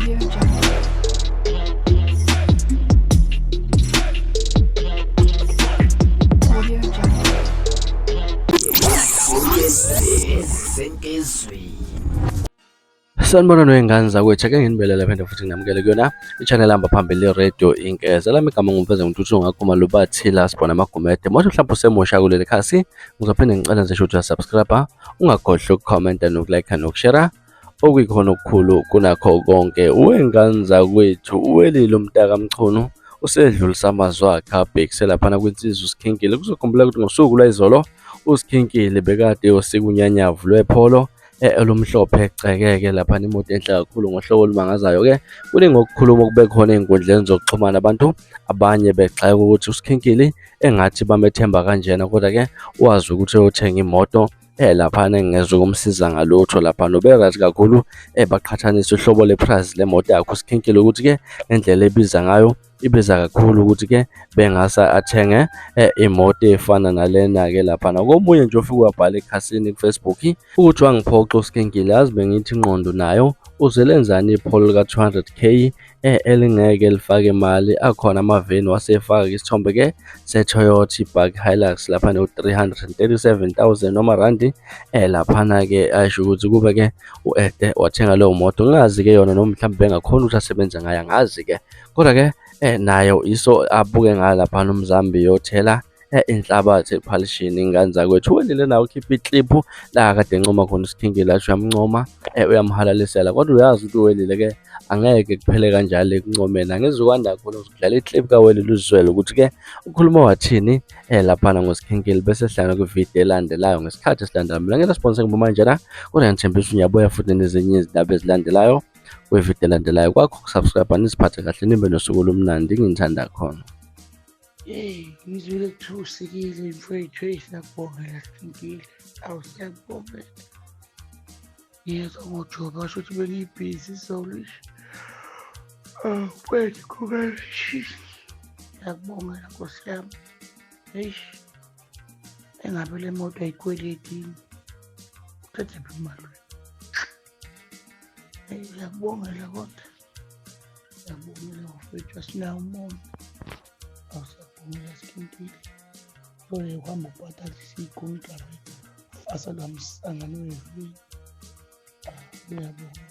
Audio Jungle. Audio Jungle. Sanibona noyingane zakwethu, ake nginibelele phinde futhi nginamukele kuyona i-channel ehamba phambili i-radio Inkeza. Lami igama ngumfeze ngintuthu ngakhuma lubathila sibona amagumede. Mosho mhlawumbe usemusha kuleli khasi, ngizophinde ngicela nje ukuthi uyasubscribe, ungakhohlwa ukucomment nokulike nokushare. Okuyikhona okukhulu kunakho konke, wengane zakwethu, uWelile umntaka Mchunu usedlulisa amazwi akhe abhekise laphana kwinsizwa uSikhinkile. Kuzokhumbuleka ukuthi ngosuku lwayizolo uSikhinkile bekade eyosika unyanyavu lwepholo olumhlophe cekeke laphana, imoto enhle kakhulu ngohlobo olumangazayo-ke. Kuningi okukhuluma okube khona ey'nkundleni zokuxhumana, abantu abanye begxeka ukuthi uSikhinkili engathi bamethemba kanjena, kodwa-ke wazi ukuthi uyothenga imoto laphana engeze ukumsiza ngalutho laphana. Ube-right kakhulu, baqhathanisa uhlobo le-price lemoto yakhe uSikhinkili ukuthi-ke ngendlela ebiza ngayo, ibiza kakhulu ukuthi-ke bengase athenge imoto efana nalena-ke laphana. Komunye nje ufike wabhala ekhasini ku-Facebook ukuthi wangiphoxa uSikhinkili, yazi bengithi ingqondo nayo uzelenzani ipholo lika-200K elingeke lifake imali, akhona amaveni. Wasefaka isithombe-ke se-Toyota ibhaki Hilux laphana u-337,000 wamarandi laphana-ke, asho ukuthi kube-ke u-Ede wathenga leyo moto. Ngingazi-ke yona noma mhlawumbe bengakhona ukuthi asebenze ngayo, angazi-ke, kodwa-ke nayo iso abuke ngayo laphana umzambi yothela inhlabathi ephalishini. Ingane zakwethu, uWelile nawe ukhipha ikliphu la kade encoma khona uSikhinkile, asho uyamncoma, uyamhalalisela, kodwa uyazi ukuthi uWelile-ke angeke kuphele kanjalo ekuncomeni. Angizukwanda khona ukudlala ikliphu kaWelile uzizwele ukuthi-ke ukhuluma wathini laphana ngoSikhinkile, bese sihlangana kwividiyo elandelayo ngesikhathi esilandelayo. Mina ngeke sponsor ngiba manje la, kodwa ngithembisa ngiyabuya futhi nezinye izindaba ezilandelayo kwividiyo elandelayo. Kwakho ukusubscribe, niziphathe kahle, nibe nosuku olumnandi, nginithanda khona. Yeyi, ngizwile kuthiwa usikile mfowethu. Eyi, siyakubongela Sikhinkile, awu siyakubongela. Ngiyezwa ngojoba, basho ukuthi bengibhizi izolo. Ish, awu mfowethu, congratulations, siyakubongela nkosi yami. Eish, engabe le moto ayikweleti yini? Uthathephi imali wena? Eyi, ngiyakubongela kodwa, ngiyakubongela bafowethu, asinawo umona. Awu, siyakubongela Sikhinkile, uzoye uhamba ubhatalise iy'kontraka ufasa lwamsangano wevini. Ngiyabonga.